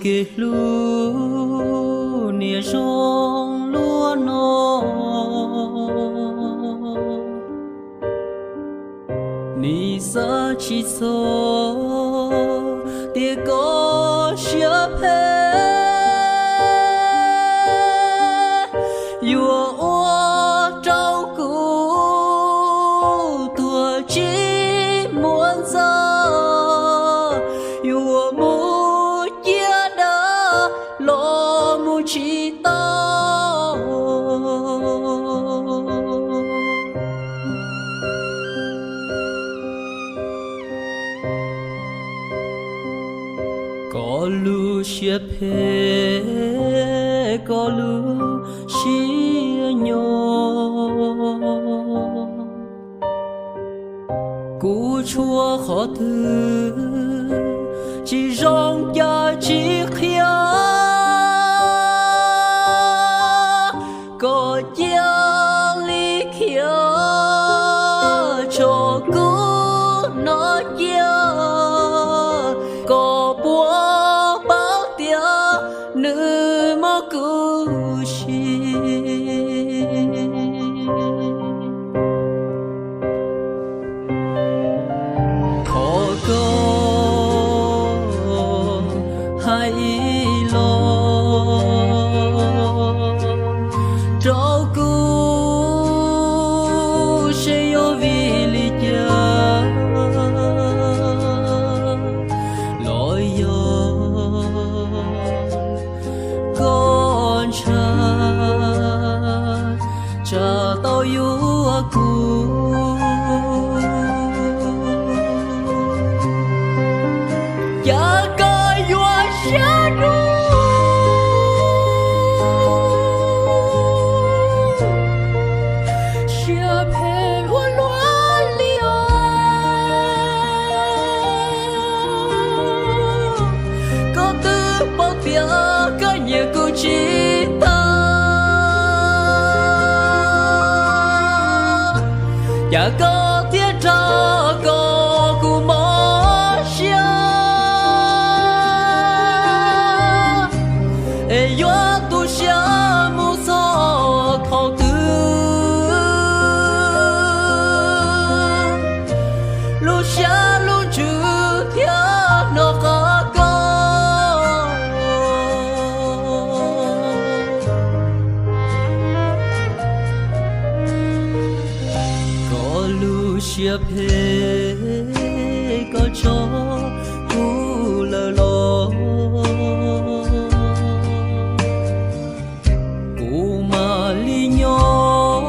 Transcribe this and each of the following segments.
Kev hlub niaj zoo luaj no, nim xav tsis txog tias koj siab phem yuav ua rau kuv tuag tsis muaj ntxaj, yuav mus ciaj dab los mus tsis tau. Koj lub siab phem, koj lub siab nyo, kuv tshuav qhov twg tsis zoo cas tsis qhia, koj cia li khiav tso kuv no cia, koj puas paub tias nws mob kuv si. Thov koj hais ib los rau kuv seb yog vim li cas los yog koj ntshai tsam tau yuav kuv. Cas koj yuav siab dub, siab phem ua luaj li os. Koj twb paub tias koj nyiam kuv tsis tag, cas koj thiaj rau kom kuv mob siab, es yuav tu siab mus txog thaum twg, lub siab lub ntsws thiaj hnov qab koj. Koj lub siab phem koj tso kuv lawm los, kuv mam li nyob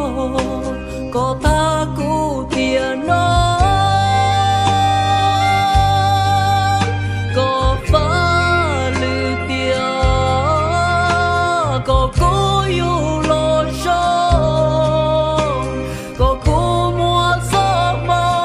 kom tag kuv tiam no. Koj faj lwm tiam kom kuv yug los zoo, kom kuv muaj txoj hmoo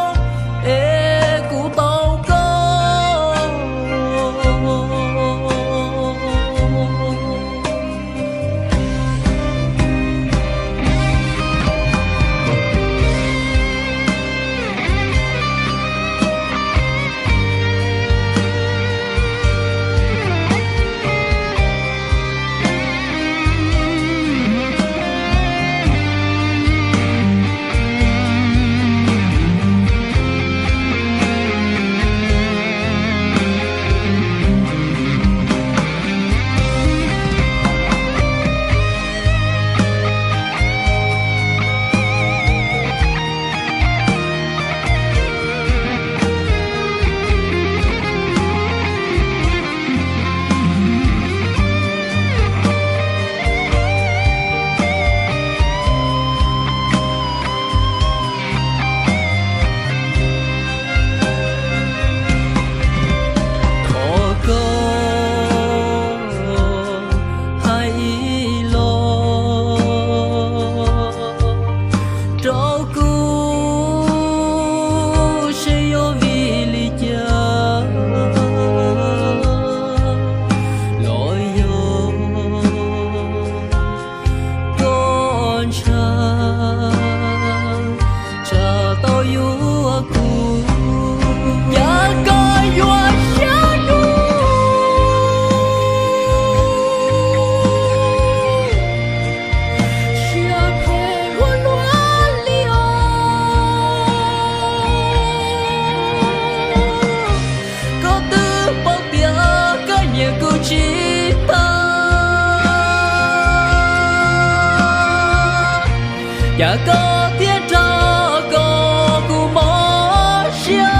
Cas koj thiaj rau kom kuv mob siab,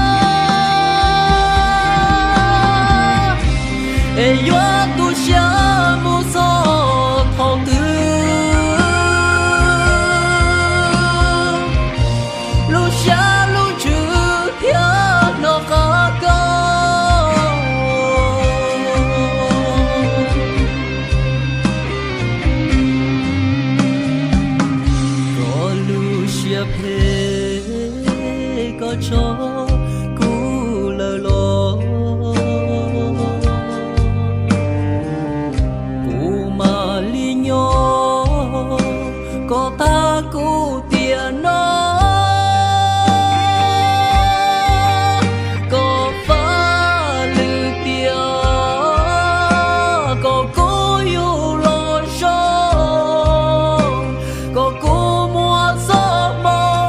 es yuav tu siab mus txog thaum twg? Lub siab lub ntsws thiaj hnov qab koj. Koj lub siab phem koj tso kuv lawm los, kuv mam li nyob kom tag kuv tiam no. Koj faj lwm tiam, kom kuv yug los zoo, kom kuv muaj txoj hmoo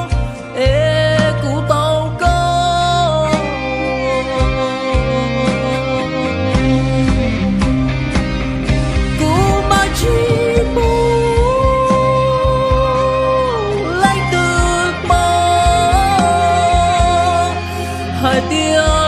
es kuv tau koj. Kuv mam tsis pub leej twg hmo hais tias